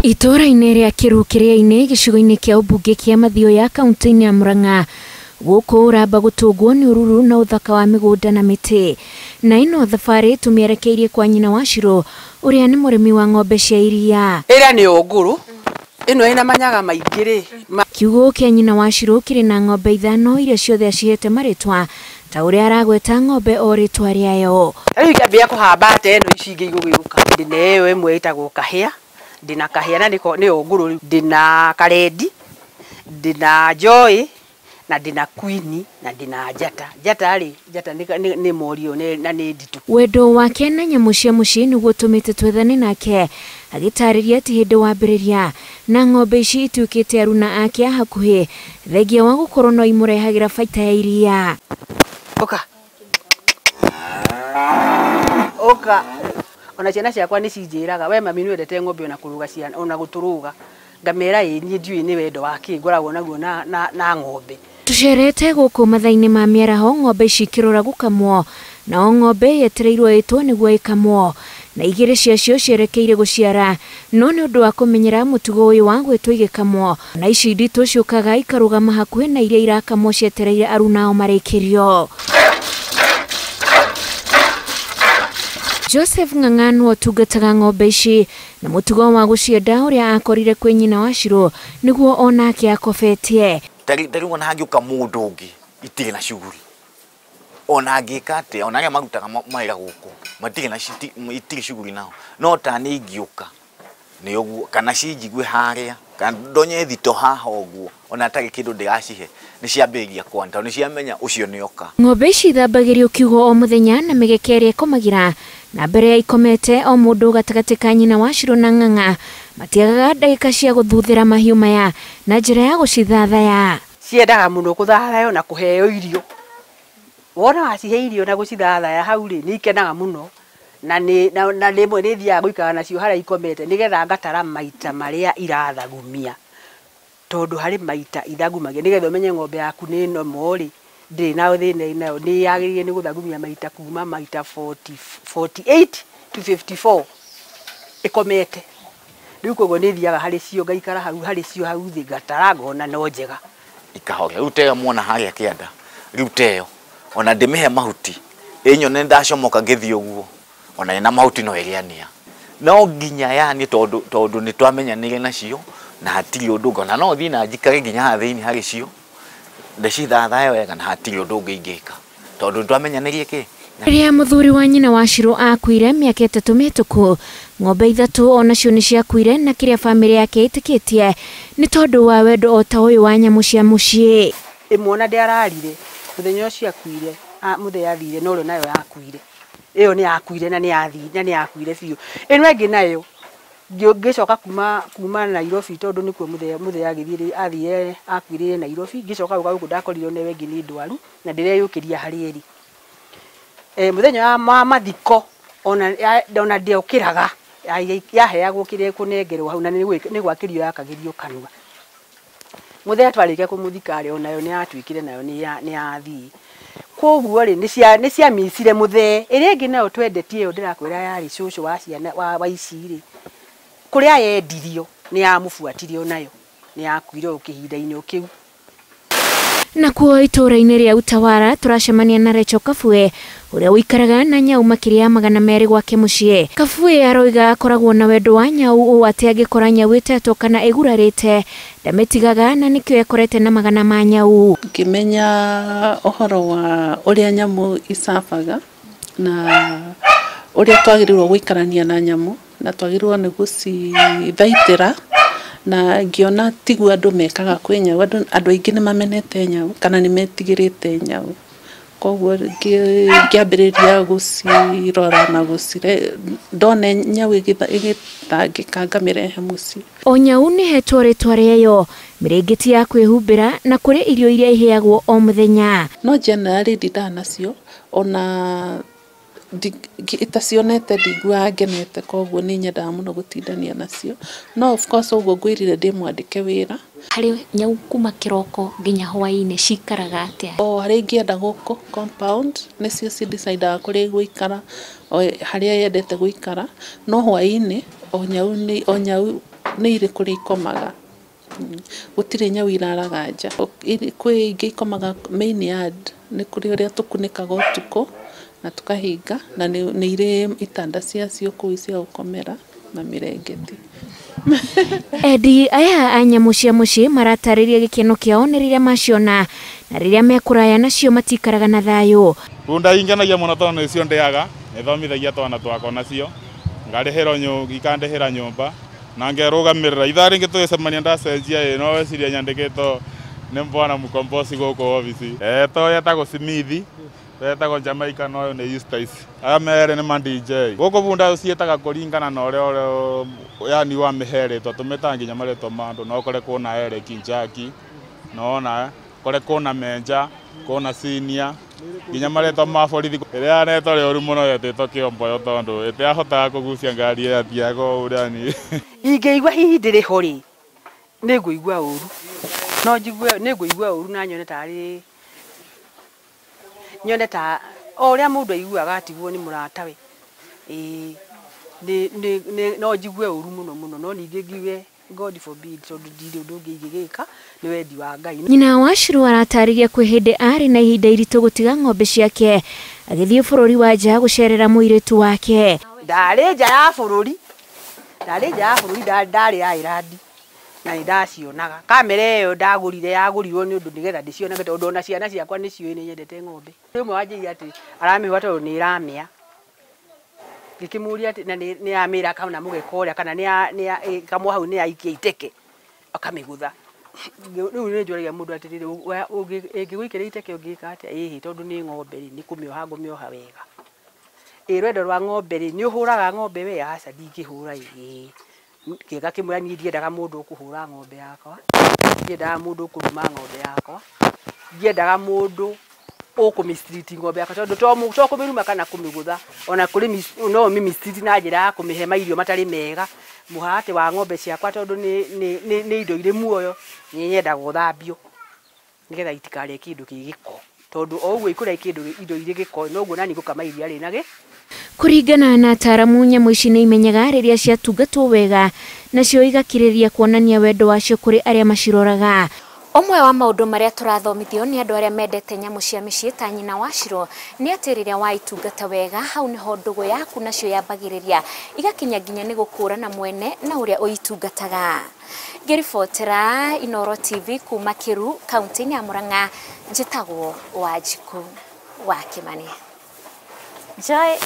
Itũũra-inĩ rĩa Kĩruu Kĩrĩa-inĩ gĩcigo-inĩ kĩa ũmbunge kĩa Mathioya kaunti-inĩ ya Murang'a gũkũ ũramba gũtũngwo nĩ ũruru na ũthaka wa mĩgũnda na mĩtĩ. Na ĩno thabarĩ tũmĩerekeirie kwa nyina wa Shiro ũrĩa nĩ mũrĩmi wa ng'ombe cia iria. Ĩrĩa nĩ ũngũrũ ĩno ĩna manyaga maingĩ rĩ. Kiugũ kĩa nyina wa Shiro kĩrĩ na ng'ombe ithano iria ciothe acihete marĩtwa ta ũrĩa aragweta ng'ombe o rĩtwa rĩayo. Rĩu ingĩambia kũhamba ate ĩno ici ingĩ igũgĩũka. Ndĩna ĩyo ĩmwe ĩtagwo kahĩa, ndĩna kahĩa na nĩ ũngũrũ, ndĩna karendi, ndĩna joy na ndĩna queen na ndĩna njata. Njata rĩ, njata nĩ morio na nĩ nditũ. Wendo wake na nyamũ cia mũciĩ nĩguo ũtũmĩte twethane nake agĩtarĩria atĩ hĩndĩ wambĩrĩria na ng'ombe ici ituĩkĩte aruna ake a hakuhĩ thengia wa gũkorwo no imũrehagĩra baita ya iria. Ũka. Ũka. Ona ciana ciakwa nĩ cinjĩraga we mami nĩ wendete ng'ombe ona kũrũga ciana ona gũtũrũga. Ngamera ĩ niĩ ndiũĩ nĩ wendo wa kĩ ngoragwo naguo na ng'ombe. Tũcerete gũkũ mathaa-inĩ ma mĩaraho ng'ombe ici ikĩrora gũkamwo nao ng'ombe yetereirwo ĩtwo nĩguo ĩkamwo na igĩrĩ ciacio cierekeire gũciara no nĩ ũndũ wa kũmenyera mũtugo ũyũ wa gwĩtwo igĩkamwo na ici nditũ ciũkaga ikarũgama hakuhĩ na iria irakamwo cietereire arunao marĩkĩrio. Joseph Ng'ang'ano ũtungataga ng'ombe ici na mũtugo wa gũcienda ũrĩa akorire kwĩ nyina wa Shiro nĩguo onake akobetie. Tarĩu ona hangĩũka mũndũ ũngĩ itirĩ na shughuli ona angĩka atĩa ona arĩa marutaga mawĩra gũkũ matirĩ na itirĩ shughuli nao no ta nĩ ingĩũka nĩ ũguo kana cinjigue harĩa kana ndonye thito haha ũguo ona atarĩ kĩndũ ndĩracihe nĩ ciambĩrĩria kwana tondũ nĩ ciamenya ũcio nĩ oka. Ng'ombe ici ithambagĩrio kiugũ o mũthenya na mĩgeke ĩrĩa ĩkomagĩra na mbere ya ikomete o mũndũ gatagatĩ ka nyina wa Shiro na Ng'ang'a matiagaga ndagĩka cia gũthuthĩra mahiũ maya na njĩra ya gũcithathaya. Ciendaga mũno kũthathayo na kũheo irio. Wona wacihe irio na gũcithathaya hau rĩ nĩ ikenaga mũno na rĩmwe nĩ thiaga gũikara nacio harĩa ikomete nĩgetha ngatara maita marĩa irathagumia tondũ harĩ maita ithagumagia nĩgetha ũmenye ng'ombe yaku nĩ nomo rĩ ndĩrĩ na thĩna nayo nĩ yagĩrĩire nĩ gũthagumia maita kuma maita 48 to 54 ĩkomete. Rĩu koguo nĩ thiaga harĩ cio ngaikara hau harĩ cio hau thĩ ngatara ngona no njega. Ikahore rĩu teyo muona harĩa kĩanda rĩu teyo ona ndĩmĩhe mahuti ĩnyone ndacomoka ngĩthiĩ ũguo ona ĩna mahuti no ĩrĩania no nginya yani tondũ nĩ twamenyanire nacio na hatirĩ ũndũ ũngĩ ona no thiĩ na njikare nginya haha thĩinĩ harĩ cio ndĩcithathaye wega na hatirĩ ũndũ ũngĩ ingĩka tondũ twamenyanĩrie kĩ. Rĩrĩa mũthuri wa nyina wa Shiro akuire mĩaka 3 mĩhĩtũku ng'ombe ithatũ onacio nĩ ciakuire na kĩrĩa bamĩrĩ yake ĩtĩkĩtie nĩ tondũ wa wendo o ta ũyũ wa nyamũ cia mũciĩ. Ĩmwe ona ndĩararire mũthenya ũcio akuire mũthenya athire no ũrĩa nayo yakuire ĩyo nĩ yakuire na nĩ yathire na nĩ yakuire biũ. Ĩno ĩngĩ nayo ngĩcoka kuma Nairobi tondũ nĩkuo mũthenya agĩthiĩ athire akuire Nairobi ngĩcoka gũka gũkũ ndakorirwo nĩwe ĩngĩ nĩ ndwaru na ndĩreyũkĩria harĩ ĩrĩ. Mũthenya wa mathiko ona ndĩokĩraga yaheagwo kĩrĩa ĩkũnengerwo hau na nĩ gwakĩrio yakagĩrio kanua. Mũthenya twarĩkia kũmũthika rĩ onayo nĩ yatuĩkire nayo nĩ yathiĩ. Koguo rĩ nĩ ciamicire mũthee. Ĩrĩa ĩngĩ nayo twendetie ĩyo ndĩrakwĩra yarĩ cũcũ wa ciana wa ici rĩ kũrĩa yendirio nĩ yamũbuatire onayo nĩ yakuire o kĩhinda-inĩ o kĩu. Nakuo itũũra-inĩ rĩa Utawara tũracemania na Rachel Kabue ũrĩa ũikaraga na nyau makĩria ya 200 gwake mũciĩ. Kabue aroiga akoragwo na wendo wa nyau ũũ atĩ angĩkora nyau ĩtetwo kana ĩgurarĩte ndamĩtigaga na nĩkĩo ekorete na magana ma nyau. Ngĩmenya ũhoro wa ũrĩa nyamũ icabaga na ũrĩa twagĩrĩirwo gũikarania na nyamũ na twagĩrĩirwo nĩ gũcithaitĩra na ngĩona tiguo andũ mekaga kwĩ nyau. Andũ aingĩ nĩ mamenete nyau kana nĩ metigĩrĩte nyau koguo ngĩambĩrĩria gũcirora na gũcire ndone nyau ĩgĩtangĩka ngamĩrehe mũciĩ. O nyau nĩ ĩhetwo rĩtwa rĩayo mĩrĩngĩti ya kwĩhumbĩra na kũrĩ irio iria iheagwo o mũthenya. No generally ndindaga nacio ona itacionete ndiguaga ngenete koguo nĩ nyendaga mũno gũtindania nacio no of course ũguo ngwĩrire ndĩ mwandĩke wĩra. Harĩ nyau kuma kĩroko nginya hwaĩ-inĩ cikaraga atĩa? O harĩa ingĩenda gũkũ compound nĩcio ci decidaga kũrĩa igũikara o harĩa yendete gũikara no hwaĩ-inĩ o nyau nĩ irĩ kũrĩa ikomaga. Gũtirĩ nyau iraraga nja. Kwĩ ingĩ ikomaga main yard, nĩ kũrĩ ũrĩa tũkunĩkaga ũtukũ na tũkahinga, na nĩ irĩ itanda ciacio kũu cia gũkomera na mĩrengeti. Endi aya a nyamũ cia mũciĩ maratarĩria gĩkeno kĩao nĩ rĩrĩa maciona, na rĩrĩa mekũraya nacio matikaraga na thayũ. Bunda ingenagia mũno tondũ nĩcio ndĩaga, nĩthomithagia twana twakwa nacio, ngarĩhĩrwo ikandĩhĩra nyũmba na ngerũgamĩrĩra. Ithaa rĩngĩ tũgĩcemania ndacenjia ĩ no weciria nyandĩkĩtwo nĩ bwana mũkomboci gũkũ obici. To yetagwo Simithi, yetagwo Jamaica na ũyũ nĩ Eustace. Aya merĩ nĩ ma DJ. Gũkũ bunda ciĩtaga kũringana na ũrĩa yani wamĩhe rĩtwa, tũmĩtaga nginya marĩtwa ma andũ. No ũkore kwĩna Eric Njaki, nona kore kwĩna Menja, kwĩna Senior, nginya marĩtwa ma borithi. Ĩrĩa yanetwo rĩũru mũno yetĩtwo Kĩomboyo tondũ ĩtiahotaga kũgucia ngari ĩyo yathiaga o ũrĩa ni. Ingĩigua hihi ndĩrĩ ho rĩ, nĩ ngũigua ũru. No njigue nĩ ngũigua ũru na nyone tarĩ nyone ta o ũrĩa mũndũ aiguaga atigwo nĩ mũratawe. Ĩĩ nĩ no njigue ũru mũno mũno, no ningĩ ngiuge God forbid tondũ ndirĩ ũndũ ũngĩ ingĩgĩka, nĩ wendi wa Ngai. Nyina wa Shiru aratarĩria kwĩ hĩndĩ arĩ na ihinda iritũ gũtiga ng'ombe ciake agĩthiĩ bũrũri wa nja gũcerera mũirĩtu wake. Ndarĩ nja ya bũrũri, ndarĩ nja ya bũrũri, ndarĩ Ireland na nĩ ndacionaga. Kamera ĩyo ndagũrire yagũrirwo nĩ ũndũ nĩgetha ndĩcionage tondũ ona ciana ciakwa nĩ ciũĩ nĩ nyendete ng'ombe. Rĩmwe wanjĩire atĩ aramĩhũra tondũ nĩ ĩramĩa. Ngĩkĩmũria atĩ na nĩ yamĩra kana mũgeka ũrĩa kana nĩ kamwe hau nĩ yaikia iteke akamĩgũtha. Rĩu nĩ njũragia mũndũ atĩrĩrĩ, ĩngĩgũikĩria iteke ũngĩka atĩa? Ĩhĩ tondũ nĩ ng'ombe rĩ, nĩ kũmĩoha ngũmĩoha wega. Ĩ rwendo rwa ng'ombe rĩ, nĩ ũhũraga ng'ombe we? Aca ndingĩhũra. Ĩ kĩga kĩmwe niĩ ndiendaga mũndũ ũkũhũra ng'ombe yakwa, ndiendaga mũndũ ũkũruma ng'ombe yakwa, ndiendaga mũndũ ũkũmistreat ng'ombe yakwa tondũ to kũmĩruma kana kũmĩgũtha, ona kũrĩ no ũmĩmistreat na njĩra ya kũmĩhe mairio matarĩ mega. Mũharatĩ wa ng'ombe ciakwa tondũ nĩ indo irĩ muoyo, nĩ nyendaga ũthambio nĩgetha itikarĩe kĩndũ kĩ gĩko, tondũ o ũguo ikũrĩa kĩndũ indo irĩ gĩko noguo nani ngũkama iria rĩna gĩ. Kũringana na ataaramu, nyamũ ici nĩ imenyaga rĩrĩa ciatungatwo wega, nacio igakĩrĩria kuonania wendo wacio kũrĩ arĩa maciroraga. Ũmwe wa maũndũ marĩa tũrathomithio nĩ andũ arĩa mendete nyamũ cia mĩciĩ ta nyina wa Shiro nĩ atĩ rĩrĩa waitungata wega, hau nĩho ndũgũ yaku nacio yambagĩrĩria igakinya nginya nĩ gũkũrana mwene na ũrĩa ũitungataga. Ngĩribotera Inooro TV kuma Kĩru, kaunti-inĩ ya Murang'a, njĩtagwo Wanjikũ wa Kĩmani. Joy.